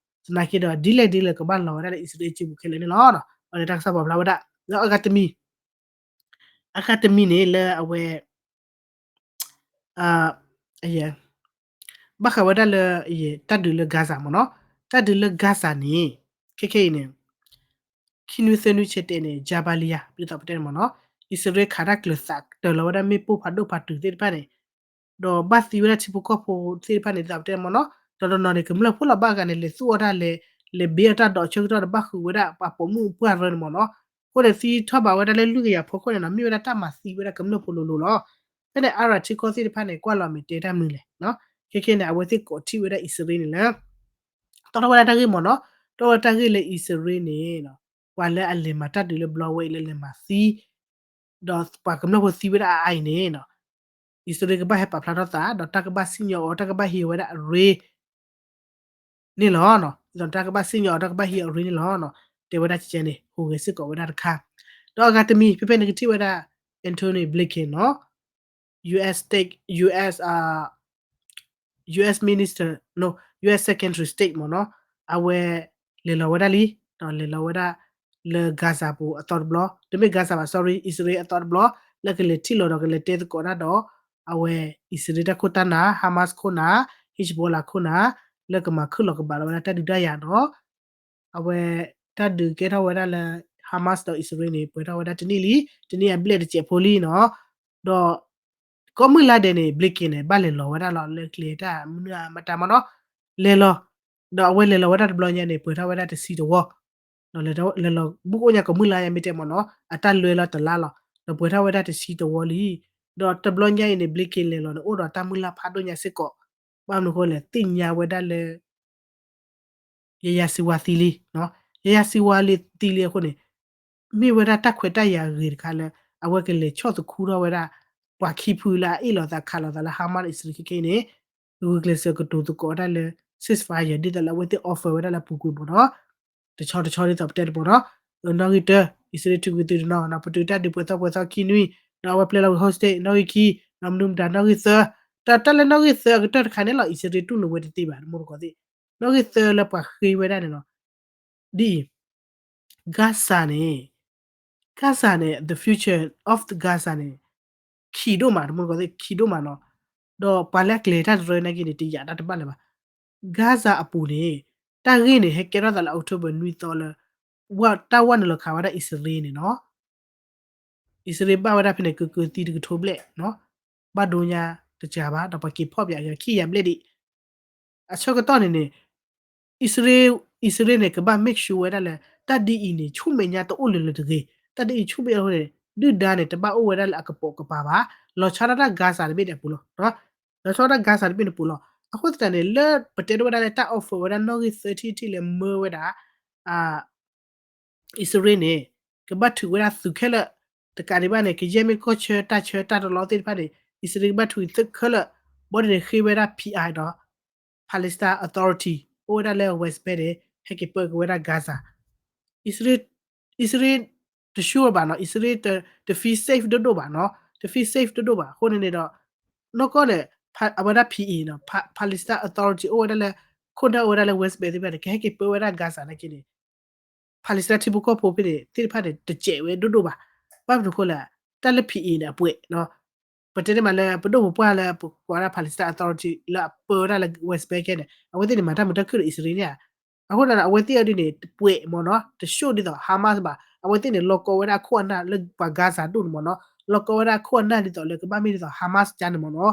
သနာ်က့ဒီး ဒ်လဲၣ်ဒ်လဲၣ်ကဘၣ်လီၤဝဲဒၣ်လၢအံၣ်စရ့လးက့ပူၤခဲလၢာ်န့ၣ်လီၤ. အဝဲန့ၣ်တၢ်ကစီၣ်ပာ်ဖျါဝဲဒၣ် ဒီးအဂၤတမံၤ အဂၤတမံၤန့ၣ်လၢအဝဲ ဘၣ်ဃးဝဲဒၣ်လၢ တၢ်ဒုးလၢ Gaza မ့ၢ်နီၤ, တၢ်ဒုးလၢ Gaza န့ၣ် ခဲခဲအံၤန့ၣ် ခံနွံသၢနွံဆဲးတဲာ်န့ၣ် Jabalia ဒ်သိးပတဲန့ၣ်မ့ၢ်နီၤ, အံၣ်စရ့လးခးတၢ်ကျၢၤသးတၢ်လီၤဝဲဒၣ်မ့ၣ်ပိၢ်ဖးဒိၣ်ဖးတုၤသ့ၣ်တဖၣ်န့ၣ်, ဒီးဘၣ်သံဝဲဒၣ်ထံဖိကီၢ်ဖိသ့ၣ်တဖၣ်န့ၣ် ဒ်သိးပတဲန့ၣ်မ့ၢ်နီၤ, ဒီးတနီၤန့ၣ် ကမျၢၢ်ဖိလီၤ ဘၣ်ဂၤန့ၣ် လဲၤသူၣ်အီၣ်တၢ်လဲၤ လဲၤဘ့အီၣ်တၢ်ဒီးဆၢကတီၢ်ဒီးဘၣ်ဃုာ်ဝဲဒၣ်ပှၤပိာ်မုၣ်ပှၢ်ရၢန့ၣ်မ့ၢ်နီၤ, အဃိန့ၣ် သံထီၣ်ဘးဝဲဒၣ်လၢလွံၢ်ကယၤဖီခိၣ်န့ၣ်နီၤ မ့ၢ်ဝဲဒၣ်တၢ်မၤသံဝဲဒၣ်ကမျၢၢ်ဖိလိၤလိၤလီၤ. ဖဲန့ၣ် Arab ထံကီၢ်သ့ၣ်တဖၣ်န့ၣ် ကွၢ်လီၤမ့ၢ်တဲတၢ်မနုၤလဲၣ်, ခဲခဲန့ၣ် အဝဲသ့ၣ်ကိးထီၣ်ဝဲဒၣ်အံၣ်စရ့လးန့ၣ်လၢ တီၢ်ထီၣ်ဝဲဒၣ်တၢ်ဂ့ၢ်မ့ၢ်နီၤ, တီၢ်ဝဲတၢ်ဂ့ၢ်လၢအံၣ်စရ့လးန့ၣ် ပှၤလၢအလဲၤမၤတၢ်ဒုးလၢဘျီဝဲအံၤလၢလဲၤမၤသံ ဒီးပှၤကမျၢၢ်ဖိသံဝဲဒၣ်အါအါအံၤန့ၣ် အံၣ်စရ့လးကဘၣ်ဟဲပာ်ဖျါထီၣ်သး ဒီးတၢ်ကဘၣ်စံၣ်ညီၣ်အီၤ တၢ်ကဘၣ်ဟ့ၣ်ဝဲဒၣ်အရ့ န့ၣ်လီၤ. ဒ်သိးတၢ်ကဘၣ်စံၣ်ညီၣ်အီၤ တၢ်ကဘၣ်ဟ့ၣ်အရ့န့ၣ်လီၤ. တဲဝဲဒၣ်ကဲန့ၣ် ဟူးဂဲၤစ့ၢ်ကီးဝဲဒၣ်တခါ, ဒီးအဂၤတမံၤ ဖဲဖဲန့ၣ်ကထံၣ်ဝဲဒၣ် Antony Blinken နီၤ US State US US Minister, no, US Secretary State မ့ၢ်နီၤ, အဝဲလဲၤလီၤဝဲဒၣ်လံ, ဒီးလဲၤလီၤဝဲဒၣ်လၢ Gaza ပူၤအသီတဘျီ, တမ့ၢ် Gaza ဘၣ် sorry, အံၣ်စရ့လးအသီတဘျီ, လၢကလဲၤထံၣ်လိာ်ဒီးကလဲၤတဲသကိးတၢ်ဒီး အဝဲအံၣ်စရ့လးတၢ်ခိၣ်တၢ်နၢ်, Hamas ခိၣ်နၢ်, Hezbollah ခိၣ်နၢ်, လၢကမၤခူၣ်လီၤကဘၣ်လီၤဝဲဒၣ်တၢ်ဒုးတၢ်ယၤဒီး အဝဲတၢ်ဒုးကဲထီၣ်ဝဲဒၣ်လၢ Hamas ဒီးအံၣ်စရ့လးန့ၣ် ပှဲၤထီၣ်ဝဲဒၣ်တနံၣ်လံ, တနံၣ်အဘျဲၣ်တစဲးဖိလံနီၤ, ဒီး ကိးမုၢ်လါဒဲးန့ၣ် Blinken န့ၣ် ဘၣ်လဲၤလီၤဝဲဒၣ်လီၤလၢကျဲတၢ်မနုၤအမတၤမ့ၢ်နီၤ, လဲၤလီၤ, ဒီးအဝဲလဲၤလီၤဝဲဒၣ်တဘျီညါန့ၣ် ပှဲၤထီၣ်ဝဲဒၣ်တဆံတဝီ, လဲၤလီၤဘူးကအိၣ်ညါကိးမုၢ်လါယါမ့ၢ်တဲမ့ၢ်နီၤ, အတၢ်လွဲလီၤတလါလီၤ, ဒီးပှဲၤထီၣ်ဝဲဒၣ်တဆံတဝီလံ, ဒီးတဘျီညါအံၤန့ၣ် Blinken လဲၤလီၤန့ၣ် အိၣ်ဒီးတၢ်မုၢ်လၢ်ဖးဒိၣ်ညါစ့ၢ်ကီး, ဘၣ်မနုၤအဃိလဲၣ် သ့ၣ်ညါဝဲဒၣ်လၢ ယယၤစံဝါသံလံ, ယယၤစံဝါလံသံလံအဃိန့ၣ် မ့ၢ်ဝဲဒၣ်တၢ်ခွဲးတၢ်ယာ်အဂ့ၤတခါလၢ အဝဲကလဲၤဆီၣ်သခူထီၣ်ဝဲဒၣ် ပှၤခံဖုလၢအအ့ၣ်လိာ်သးခးလိာ်သးလၢ Hamas ဒီးအံၣ်စရ့လးခဲခဲအံၤန့ၣ် ဂုာ်ကျဲးစၢးကတိၤသကိးဝဲဒၣ်လၢ ceasefire ဒ်သိးလၢအဝဲသ့ၣ် offer ဝဲဒၣ်လၢအပူၤကွံာ်မ့ၢ်နီၤ, တဆီတဆီဒ်သိးပတဲတမ့ၢ်နီၤ, နီၣ်ဂံၢ်တၢ အံၣ်စရ့လးထုးကွံာ်သုးတနီၤနီၤ ပတုာ်တၢ်ဒုးပှဲၤသီပှဲၤသီခံနွံ, ဒီးအဝဲပျဲလီၤဝံၤ hostage နီၣ်ဂံၢ်ခံ, ဒီးမနုၤမတၤနီၣ်ဂံၢ်သၢ, တၢ်လၢနီၣ်ဂံၢ်သၢအကတၢၢ်တခါန့ၣ်လီၤ အံၣ်စရ့လးတူၢ်လိာ်ဝဲတသ့ဘၣ် တမူတကိးသ့ၣ်, နီၣ်ဂံၢ်သၢလၢပှၤဃ့ဝဲဒၣ်န့ၣ်လီၤ. ဒ်အံၤ Gaza န့ၣ် Gaza န့ၣ် the future of the Gaza န့ၣ် ခံဒိၣ်မး တမူတကိးသ့ၣ် ခံဒိၣ်မးနီၤ, ဒီးပှၤလၢအကျဲၤတၢ်တရၢနာ်က့န့ၣ် တယာ်တၢ်တဘၣ်လၢၤဘၣ်. Gaza အပူၤန့ၣ် တၢ်ဂ့ၢ်န့ၣ် ဟဲကဲထီၣ်သးလၢ October နွံသီလၢ တၢ်ဝဲနုာ်လီၤခးဝဲဒၣ်အံၣ်စရ့လးန့ၣ်နီၤ အံၣ်စရ့လးဘၣ်ဝဲဒၣ်ဖဲန့ၣ် ကကၢၤသံတကထိဘျဲၣ်နီၤ, ဘၣ်ဒိညါတစှၤဘၣ် ဒီးပှၤက့ၤဖီၣ်ပၠးအဂၤခံကယၤဘျဲၣ်ဒံး. အဆၢကတီၢ်န့ၣ်န့ၣ် အံၣ်စရ့လး အံၣ်စရ့လးန့ၣ် ကဘၣ် make sure ဝဲဒၣ်လၢ တၢ်ဒ်အံၤန့ၣ် ဆူမဲာ်ညါတအိၣ်လၢၤလၢၤတဂ့ၤ, တၢ်ဒ်အံၤဆူမဲာ်ညါန့ၣ် ဒုၣ်ဒါန့ၣ် တဘၣ်အိၣ်ဝဲဒၣ်လၢအကပိာ်ကပၤဘၣ်, လီၤဆီဒၣ်တၢ် Gaza တဘ့ၣ်န့ၣ်အပူၤလီၤ, လီၤဆီဒၣ်တၢ် Gaza တဘ့ၣ်န့ၣ်ပူၤလီၤ. အဃိသတးန့ၣ် လၢပတဲတအိၣ်ဝဲဒၣ်လၢတၢ် offer ဝဲဒၣ်နီၣ်ဂံၢ်သၢထံၣ်ထံၣ်လၢမၢဝဲဒၣ် အံၣ်စရ့လးန့ၣ် ကဘၣ်ထုးဝဲဒၣ်သုးခဲလၢာ်, တကးဒံးဘၣ်န့ၣ် ကယဲၢ်မ့ၢ်ကီၢ်ဆၢတၢ်ဆၢတၢ်တလီသ့ၣ်တဖၣ်န့ၣ် အံၣ်စရ့လးကဘၣ်ထုးသုးခဲလၢာ်, ဘီဒ်န့ၣ်ဃ့ဝဲဒၣ် P I ဒီး Palestine Authority အိၣ်ဝဲဒၣ်လၢ West Bank န့ၣ် ဟဲက့ၤပၢက့ၤဝဲဒၣ် Gaza, အံၣ်စရ့လး အံၣ်စရ့လး တ sure ဘၣ်နီၤ, အံၣ်စရ့လး တ feel safe ဒိၣ်ဒိၣ်ဘၣ်နီၤ, တ feel safe ဒိၣ်ဒိၣ်ဘၣ်. အဃိန့ၣ်န့ၣ်ဒီး နီၢ်ကီၢ်န့ၣ် အဝဲဒၣ် P A နီၤ, Palestine Authority အိၣ်ဝဲဒၣ်လၢ ခိၣ်နၢ်အိၣ်ဝဲဒၣ်လၢ West Bank သ့ၣ်တဖၣ်န့ၣ် ကဟဲက့ၤပၢဝဲဒၣ် Gaza နာ်က့န့ၣ် Palestine ထံဖိကီၢ်ဖိဖဲန့ၣ် သ့ၣ်တဖၣ်န့ၣ် တစဲးဝဲဒိၣ်ဒိၣ်ဘၣ်. ဘၣ်မနုၤအဃိလဲၣ်, တၢ်လၢ P A န့ၣ် အပှဲၤနီၤ, ပတဲန့ၣ်မးလၢပဒိၣ်ပပှၢ်လၢပကိးဝဲဒၣ် Palestine Authority လၢအပၢဝဲဒၣ်လၢ West Bank ခဲန့ၣ် အဝဲသ့ၣ်န့ၣ်မၤတၢ်မုာ်တၢ်ခုၣ်ဒီးအံၣ်စရ့လးန့ၣ်ဧါ. အဃိသတးန့ၣ် အဝဲသ့ၣ်အဒုန့ၣ် တပှဲၤမ့ၢ်နီၤ, တ sure ဒ်သိး Hamas ဘၣ်. အဝဲသ့ၣ်န့ၣ် လီၤကီဝဲဒၣ်အခိၣ်အနၢ်လၢပှၤ Gaza ဒိၣ်န့ၣ်မ့ၢ်နီၤ, လီၤကီဝဲဒၣ်အခိၣ်အနၢ်ဒ်သိးလၢကဘၣ်မ့ၢ်ဒ်သိး Hamas ကါန့ၣ်မ့ၢ်နီၤ.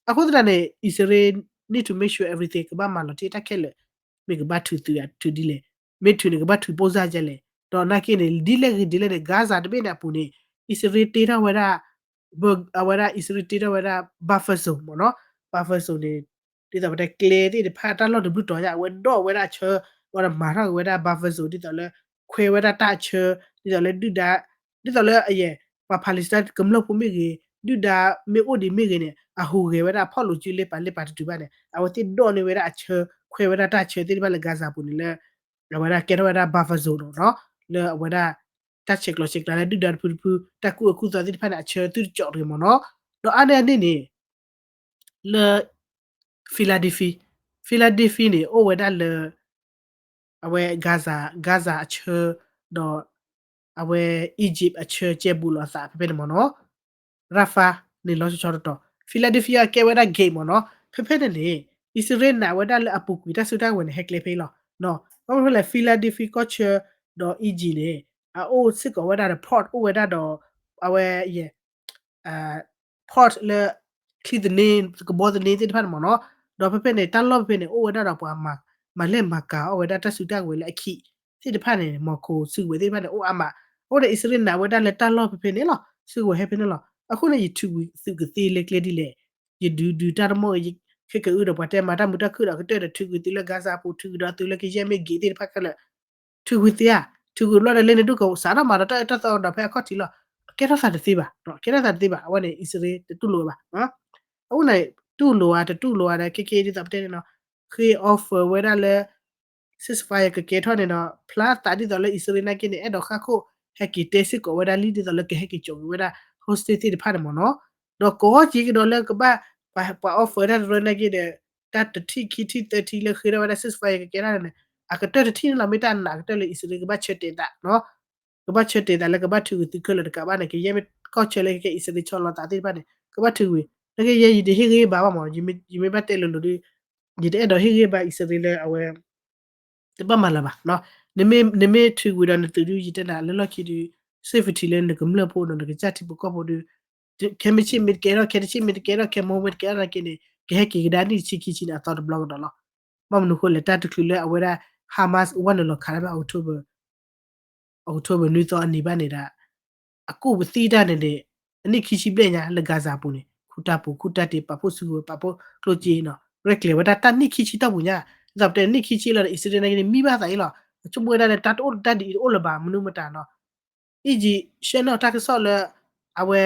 အဃိသတးန့ၣ် အံၣ်စရ့လး need to make sure everything ကဘၣ်မၤလီၤတံၢ်တၢ်ခဲလၢာ်, မ့ၢ်ကဘၣ်ထုးသုး ထုးဒ်လဲၣ်, မ့ၢ်ထုးန့ၣ် ကဘၣ်ထုးပိၢ်စၢ်ဒ်လဲၣ်, ဒီးနာ်က့န့ၣ် ဒ်လဲၣ်ဂ့ၤဒ်လဲၣ်န့ၣ် Gaza တဘ့ၣ်န့ၣ်အပူၤန့ၣ် အံၣ်စရ့လးတ့ထီၣ်ဝဲဒၣ် အဝဲဒၣ်အံၣ်စရ့လးတ့ထီၣ်ဝဲဒၣ် buffer zone မ့ၢ်နီၤ, buffer zone န့ၣ် ဒ်သိးပတဲကျဲသ့ၣ်တဖၣ် တၢ်လီၢ်တဘျုးတီၤညါ အဝဲဒိးဝဲဒၣ်အဆၢ, ဝဲဒၣ်မၤထီၣ်က့ၤဝဲဒၣ် buffer zone ဒ်သိးလၢ ခွဲဝဲဒၣ်တၢ်အဆၢ, ဒ်သိးလၢဒုၣ်ဒါ, ဒ်သိးလၢအယဲၢ် ပှၤ Palestine ကမျၢၢ်ဖိမ့ၢ်ဂ့ၤ, ဒုၣ်ဒါမ့ၢ်အိၣ်ဒံးမ့ၢ်ဂ့ၤန့ၣ် အဟူးဂဲၤဝဲဒၣ်အဖီၣ်လိာ်စုလ့ပာ်လ့ပာ်တတုၤဘၣ်န့ၣ် အဝဲသ့ၣ်ဒိးန့ၢ်ဝဲဒၣ်အဆၢ, ခွဲဝဲဒၣ်တၢ်ဆၢသ့ၣ်တဖၣ်လၢ Gaza ပူၤန့ၣ်လၢ အဝဲဒၣ်ကဲထီၣ်ဝဲဒၣ် buffer zone နီၤ, လၢအဝဲဒၣ် တၢ်ဆဲးကျိးဆဲးကျၢလၢဒုၣ်ဒါတဖုတဖု တၢ်ကူၣ်အၢကူၣ်သီသ့ၣ်တဖၣ်န့ၣ် အဆၢသုတကၠီးတဂ့ၤမ့ၢ်နီၤ. ဒီးအါန့ၢ်အန့ၣ်န့ၣ် လၢ Philadelphia, Philadelphia န့ၣ် အိၣ်ဝဲဒၣ်လၢ အဝဲ Gaza, Gaza အဆၢ, ဒီး အဝဲ Egypt အဆၢကဲဘူးလိာ်အသးဖဲဖဲန့ၣ်မ့ၢ်နီၤ. Rafah န့ၣ် လီၤဆီဆီတတီၤ, Philadelphia ကဲဝဲဒၣ် gate မ့ၢ်နီၤ. ဖဲဖဲန့ၣ်န့ၣ် အံၣ်စရ့လးနာ်ဝဲဒၣ်လၢအပူၤကွံာ်တၢ်စုတၢ်ကဝဲၤန့ၣ် ဟဲကျဲဖဲအံၤလီၤ. ဘၣ်မနုၤလဲၣ် Philadelphia ကီၢ်ဆၢ ဒီး Egypt န့ၣ် အအိၣ်စ့ၢ်ကီးဝဲဒၣ်ဒီး port အိၣ်ဝဲဒၣ်ဒီး အဝဲ ယဲၢ် port လၢ ချံသန့, ကဘီသန့သ့ၣ်တဖၣ်န့ၣ်မ့ၢ်နီၤ. ဒီးဖဲဖဲန့ၣ် တၢ်လီၢ်ဖဲဖဲန့ၣ် အိၣ်ဝဲဒၣ်ဒီးပှၤမၤလဲၢ်မၤကၤအီၣ်ဝဲဒၣ်တၢ်စုတၢ်ကဝဲၤလၢအခံးသ့ၣ်တဖၣ်န့ၣ် မီၤခိၣ်စုကဝဲၤသ့ၣ်တဖၣ်န့ၣ် အိၣ်အါမး. အဃိန့ၣ် အံၣ်စရ့လးနာ်ဝဲဒၣ်လၢတၢ်လီၢ်ဖဲဖဲန့ၣ်လီၤ, စုကဝဲၤဟဲဖဲန့ၣ်လီၤ. အဃိန့ၣ် ယထုးကွံာ်သုးကသ့လၢကျဲဒ်လဲၣ်, ယဒုးဒုးတၢ်တမီၢ်, ခဲကနံၣ်အံၤဒီးပှၤတဲမၤတၢ်မုာ်တၢ်ခုၣ်ဒီးကတၢၢ်ဒီးထုးကွံာ်သုးလၢ Gaza ပူၤ ထုးကွံာ်ဒီးသုးလၢကယဲၢ်မ့ၢ်ဂ့ၤသ့ၣ်တဖၣ်ခဲလၢာ် ထုးကွံာ်သုးဧါ, ထုးကွံာ်ဘျီဒီးလၢန့ၣ်ဒိၣ်ကီး စးထီၣ်မၤဒီးတၢ်အၢတၢ်သီဒီးဖဲအခီၣ်ထံးလီၤ. ကဲထီၣ်သးတသ့ဘၣ်, ကဲထီၣ်သးတသ့ဘၣ်. အဝဲန့ၣ် အံၣ်စရ့လးတတူၢ်လိာ်ဝဲဘၣ်. အဃိန့ၣ် တူၢ်လိာ်ဧါ တတူၢ်လိာ်ဧါဒီး ခဲကနံၣ်အံၤဒ်သိးပတဲန့ၣ်နီၤ, ဃ့ offer ဝဲဒၣ်လၢ ceasefire ကကဲထီၣ်န့ၣ်ဒီး ဖျါသးဒ်သိးလၢအံၣ်စရ့လးနာ်က့န့ၣ် အဲၣ်ဒိးဃၣ်ခိၣ် ဟဲက့ၤတဲစ့ၢ်ကီးဝဲဒၣ်လံ ဒ်သိးလၢကဟဲက့ၤကၠီၤကွံာ်ဝဲဒၣ် hostage သ့ၣ်တဖၣ်န့ၣ်မ့ၢ်နီၤ. ဒီးကိးက့ၤကဒီးလၢကဘၣ် ပှၤ offer တၢ်တရၢနာ်က့ဒီး တၢ်တထံၣ်ခံထံၣ်သၢထံၣ်လၢဃ့ထီၣ်ဝဲဒၣ် ceasefire ကကဲထီၣ်န့ၣ် အကတၢၢ်တထံၣ်န့ၣ်လီၤ. မ့ၢ်တၢ်နာ်ကတၢၢ်လၢအံၣ်စရ့လးကဘၣ်ဆၢတဲာ်သးနီၤ, ကဘၣ်ဆၢတဲာ်သးလၢကဘၣ်ထုးကွံာ်သုးခဲလၢာ်တကးဘၣ်န့ၣ် ကယဲၢ်မ့ၢ်ကီၢ်ဆၢလၢကကဲအံၣ်စရ့လးဆီလီၤသးသ့ၣ်တဖၣ်န့ၣ် ကဘၣ်ထုးကွံာ်. နာ်က့ယဲ ယတဟ့ၣ်ဂ့ၤဘၣ်ဘၣ်မ့ၢ် ယမ့ၢ်ဘၣ်တဲလိၤလိၤဒီး ယတအဲၣ်ဒိးဟ့ၣ်ဂ့ၤဘၣ်အံၣ်စရ့လးလၢအဝဲ တဘၣ်မၤလၢၤဘၣ်. နမ့ၢ်ထုးကွံာ်ဒီးနသုးဒုး ယတဲနၤလၢလီၢ်ခံဒုး safety လၢနကမျၢၢ်ဖိဒီးနကစၢ်ထံဖိကီၢ်ဖိဒုး ခဲမုၢ်ဆ့ၣ်မ့ၢ်တကဲထီၣ် ခဲတဆ့ၣ်မ့ၢ်တကဲထီၣ် ခဲမိၢ်မ့ၢ်တကဲထီၣ်နာ်က့န့ၣ် ကဟဲက့ၤကဒါနံၣ်တဆံခံဆံန့ၣ် အသီတဘျီကဒီးလီၤ. ဘၣ်မနုၤအဃိလဲၣ် တၢ်တချုးလၢအဝဲဒၣ် Hamas ဝဲနုာ်လီၤခးတၢ်ဖဲ October, October နွံသီအနံၤဘၣ်န့ၣ်ဒီး အကူၣ်ပသံတၢ်န့ၣ်န့ၣ် အနံၣ်ခံဆံဘျဲၣ်ညါလၢ Gaza ပူၤန့ၣ် ခူၣ်တၢ်ပူၤ ခူၣ်တၢ်တ့ ပာ်ဖှိၣ်စုကဝဲၤ ပာ်ဖှိၣ်ကျိၣ်စ့နီၤ ရဲၣ်ကျဲၤဝဲဒၣ်တၢ်နံၣ်ခံဆံတီၢ်ပူၤညါ ဒ်သိးပတဲနံၣ်ခံဆံလီၤဒီး အံၣ်စရ့လးနာ်က့န့ၣ် မံဘၣ်သးအံၤလီၤ. အဆိကမိၣ်ဝဲဒၣ်လၢတၢ်တအိၣ်တၢ်ဒ်အံၤတအိၣ်လၢၤဘၣ် မနုၤမတၤနီၤ အံၣ်စရ့လး ဆှၢနီၣ်တၢ်ကစီၣ်လၢ အဝဲ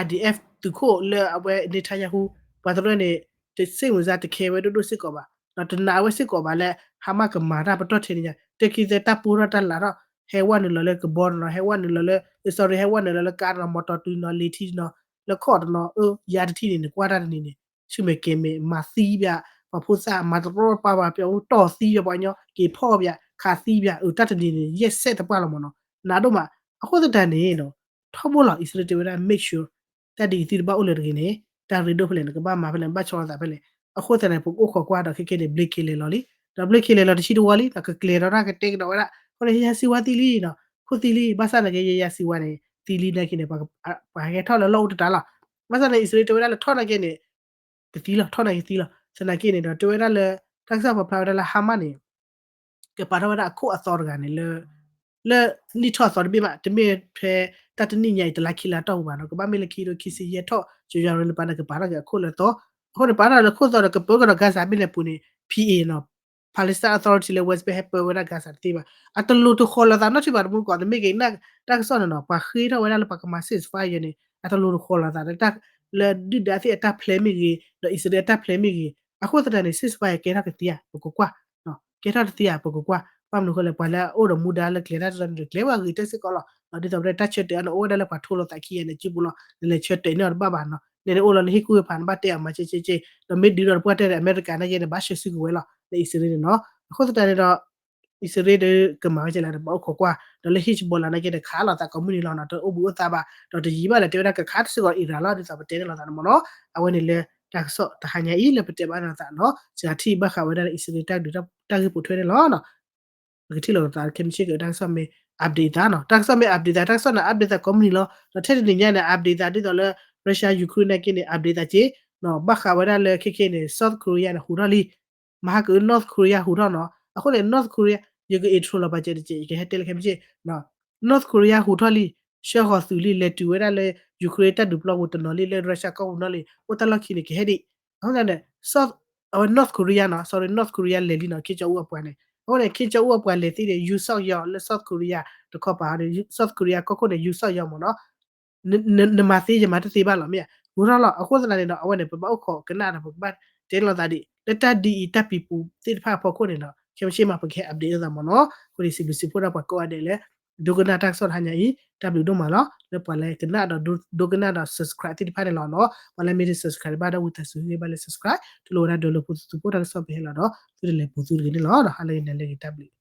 IDF သုးခိၣ်လၢအဝဲ Netanyahu ပှၤတရၢန့ၣ် တစိတ်ဝင်စား တခဲဝဲဒိၣ်ဒိၣ်စ့ၢ်ကီးဘၣ်, ဒီးတနာ်ဝဲစ့ၢ်ကီးဘၣ်လၢ Hamas ကမၤတၢ်ပတီၢ်ထဲန့ၣ်ညါ တခံသၢတၢ်ပူထီၣ်တၢ်လးထီၣ် ဟဲဝဲနုာ်လီၤလၢကဘီတနီၤ, ဟဲဝဲနုာ်လီၤလၢ sorry ဟဲဝဲနုာ်လီၤလၢကါတနီၤ, မီတီတုၤနီၤ, လ့ၤထံတနီၤ, လၢခီၣ်တနီၤ, အၢ ယၤတထံၣ်န့ၣ်န့ၣ် ကွၢ်တၢ်တနံၤန့ၣ် ဆူမဲာ်ကဲၤမဲာ် မၤသံဘၣ် ပှၤဖိသၣ်, မၤတရီတပါဘၣ် ပှၤအိၣ်တီၢ်သံဘၣ်ပှၤကညီ, က့ၤဖီၣ်ဘၣ် ခးသံဘၣ်, အၢ တၢ်တနံၤန့ၣ် ယဲၢ်စဲးတပှၢ်လီၤမ့ၢ်နီၤ, နးဒိၣ်မး. အဃိသတးန့ၣ်နီၤ ထီဘိလီၤ အံၣ်စရ့လးတဲဝဲဒၣ် make sure တၢ်ဒ်အံၤသုတဘၣ်အိၣ်လၢၤတဂ့ၤန့ၣ် တၢ်ရ့ဒိၣ်ဖဲလဲၣ် နကဘၣ်မၤဖဲလဲၣ် နဘၣ်ဆီလီၤသးဖဲလဲၣ်. အဃိသတးန့ၣ် ပကအိၣ်ခိးကွၢ်ဒီးခဲကဲန့ၣ် ဘျ့က့ၤလဲၤလီၤလံ, ဒီးဘျ့က့ၤလဲၤလီၤတဆံတဝီလံ ဒီးကကျဲၤဒီးတၢ်ကတဲကဒီးဝဲဒၣ် အဃိန့ၣ် ယၤစံးဝါသံလံနီၤ, ခိၣ်သံလံ, ဘၣ်ဆၣ်သနာ်က့ ယၤစံးဝါန့ၣ် သံလံနာ်က့န့ၣ် ပှၤဟဲထီၣ်လၢလီၢ်အိၣ်တတးလီၤ. ဘၣ်ဆၣ်န့ၣ် အံၣ်စရ့လးတဲဝဲဒၣ်လၢထီၣ်နာ်က့န့ၣ် ကသံလီၤ, ထီၣ်နာ်က့သံလီၤ. သနာ်က့န့ၣ်ဒီး တဲဝဲဒၣ်လၢ တၢ်ကစီၣ်ပာ်ဖျါဝဲဒၣ်လၢ Hamas န့ၣ် ကပာ်ထီၣ်ဝဲဒၣ်အခိၣ်အသီတဂၤန့ၣ်လၢ လၢနံၣ်ထီၣ်အသီတဘ့ၣ်မး, တမ့ၢ်ဖဲတၢ်တနံၣ်ညါအံၤ တလါခံလါတီၢ်ပူၤဘၣ်နီၤ, ကဘၣ်မ့ၢ်လၢခံကထိခံဆံယဲၢ်ထီၣ် ကယီၤရ့လပာ်န့ၣ် ကပာ်ထီၣ်က့ၤအခိၣ်လၢအသီ, အဃိန့ၣ် ပာ်ထီၣ်လၢခိၣ်သီဒီး ကပၢကဒီး Gaza ဘ့ၣ်လဲၣ်ပူၤန့ၣ် P A နီၤ, Palestine Authority လၢ West Bank ဟဲပၢဝဲဒၣ် Gaza တသ့ဘၣ်. အတလိၤတဃီၤလိာ်သးနီတထံၣ်ဘၣ်တမူကီး, နမ့ၢ်က့ၤနၢ်တၢ်ကစီၣ်န့ၣ်နီၤ, ပှၤဃ့ထီၣ်ဝဲဒၣ်လၢပှၤကမၤ ceasefire န့ၣ် အတလိၤတဃီၤလိာ်သး လၢဒုၣ်ဒါသ့ၣ်အတၢ် plan မ့ၢ်ဂ့ၤ, ဒီးအံၣ်စရ့လးအတၢ် plan မ့ၢ်ဂ့ၤ, အဃိသတးန့ၣ် ceasefire ကဲထီၣ်ကသ့ဧါ ပကကွၢ်, ကဲထီၣ်တသ့ဧါ ပကကွၢ်. ဘၣ်မနုၤအဃိလဲၣ် ပှၤလၢအအိၣ်ဒီးမူဒါလၢကျဲၤတၢ်တတီန့ၣ် ကျဲၤဝဲဂ့ၤတစ့ၢ်ကီးလီၤ. ဒ်သိးပတဲတၢ်ဆၢတဲာ်အီၤန့ၣ် အိၣ်ဝဲဒၣ်လၢပှၤထိလိာ်သးခံဂၤန့ၣ် စုပူၤလီၤ, နလဲၤဆၢတဲာ်န့ၢ်အီၤတဘၣ်ဘၣ်နီၤ, နန့ၣ်အိၣ်လီၤလၢဟံၣ်ကူၣ်ဖး နဘၣ်တဲအီၤမၤကဲကဲကဲ, ဒီးမ့ၢ်ဒုးဒီးတပှၢ်တဲဒီး အမဲရကၤနာ်က့န့ၣ် ဘၣ်ဆှၢစုကဝဲၤလီၤ လၢအံၣ်စရ့လးန့ၣ်နီၤ. အဃိသတးန့ၣ်ဒီး အံၣ်စရ့လးဒီးကမၤဝဲကဲလဲၣ်ဒီး ဘၣ်အိၣ်ခိးကွၢ်, ဒီးလၢ Hezbollah နာ်က့န့ၣ် ခးလိာ်သးကိးမုၢ်နံၤလီၤနီၤ, တအိၣ်ဘှံးအိၣ်သါဘၣ်, ဒီးတယံာ်ဘၣ်ဒီး တဲဝဲဒၣ်ကခးတစ့ၢ်ကီး Iran လီၤ, ဒ်သိးပတဲန့ၢ်လိာ်သးန့ၣ်မ့ၢ်နီၤ. အဝဲန့ၣ်လၢတၢ်ကစီၣ်တဟါညါအံၤ လၢပတဲဘၣ်လိာ်သးနီၤ, စှၤထံၣ်ဘၣ်ဃးဝဲဒၣ်လၢအံၣ်စရ့လးတၢ်ဒုးတၢ်ဂ့ၢ်ပိာ်ထွဲန့ၣ်လီၤနီၤ. ပကထံၣ်လိာ်သးခဲမုၢ်ဆ့ၣ်က့ၤ တၢ်ကစီၣ်မ့ၢ် update သးနီၤ, တၢ်ကစီၣ်မ့ၢ် update သး တၢ်ကစီၣ်န့ၣ် update သးကိးမုၢ်နံၤလီၤ. ဒီးထဲတနံၤညါန့ၣ် update သး ဒ်သိးလၢ Russia Ukraine နာ်က့န့ၣ် update သးက့ၤ, ဘၣ်ဃးဝဲဒၣ်လၢခဲခဲန့ၣ် South Korea န့ၣ် ဟူးထီၣ်လံ, မဟါက North Korea ဟူးထီၣ်နီၤ. အဃိန့ၣ် North Korea ယက intro လီၤပာ်စၢၤတက့ၢ်, ယကဟဲတဲလၢခဲမုၢ်ဆ့ၣ်, North Korea ဟူးထီၣ်လံ, ဆှၢဃီၤသုးလံ, လဲၤတုၤဝဲဒၣ်လၢ Ukraine တၢ်ဒုးပျီပူၤတနီၤလံ, လၢ Russia ကီၢ်ပူၤနီၤလံ, အိၣ်တၢ်လီၢ်ခံန့ၣ် ကဟဲဒံး. အဃိန့ၣ် South, အဝဲ North Korea နီၤ, sorry, North Korea လဲၤလံနီၤ, Kim Jong Un အပှၤန့ၣ်. အဃိန့ၣ် Kim Jong Un အပှၤလဲၤသံန့ၣ် ယူၤစီၣ်ယီၤလၢ South Korea တခီပၤန့ၣ်, South Korea ကီၢ်ခိၣ်န့ၣ် ယူၤစီၣ်ယီၤမ့ၢ်နီၤ. နမၤသ့ ယမၤတသ့ဘၣ်လီၤ မ့ၢ်ဧါ, ဟူးထီၣ်လီၤ. အဃိသတးန့ၣ်ဒီး အဝဲန့ၣ် ပဘၣ်အိၣ်ခိးကနၣ်ဒီး ပကဘၣ်တဲလိာ်သးဒ် လၢတၢ်ဒ်အံၤ တၢ်ပံၤပူၤသ့ၣ်တဖၣ်အဖီခိၣ်န့ၣ်ဒီး ခဲမုၢ်ဆ့ၣ်မး ပကဟဲ update လိာ်သးမ့ၢ်နီၤ. အဃိန့ၣ်စံးဘျုးစံးဖှိၣ်ဒၣ်ပှၤကိးဂၤဒဲးလၢ ဒိကနၣ်တၢ်ကစီၣ်တဟါညါအံၤ, တၢ်ဘျုးဒိၣ်မးလီၤ. လၢပှၤလၢကနၣ်ဒီး ဒိကနၣ်ဒီး subscribe သ့ၣ်တဖၣ်န့ၣ်လီၤနီၤ. ပှၤလၢမ့ၢ်တ subscribe ဘၣ်ဒီး ဝံသးစူၤ ဟ့ၣ်ဂံၢ်ဘါလၢ subscribe, တူၢ်လိာ်ဝဲဒၣ်ဒိလၢဖိသၣ်သူဖိတၢ်ကစီၣ်ပဟဲလီၤဒီး သုတလဲၤပူၤသုတဂ့ၤန့ၣ်လီၤ. ဟါလၢအဂ့ၤ နၤလၢအဂ့ၤ တၢ်ဘျုး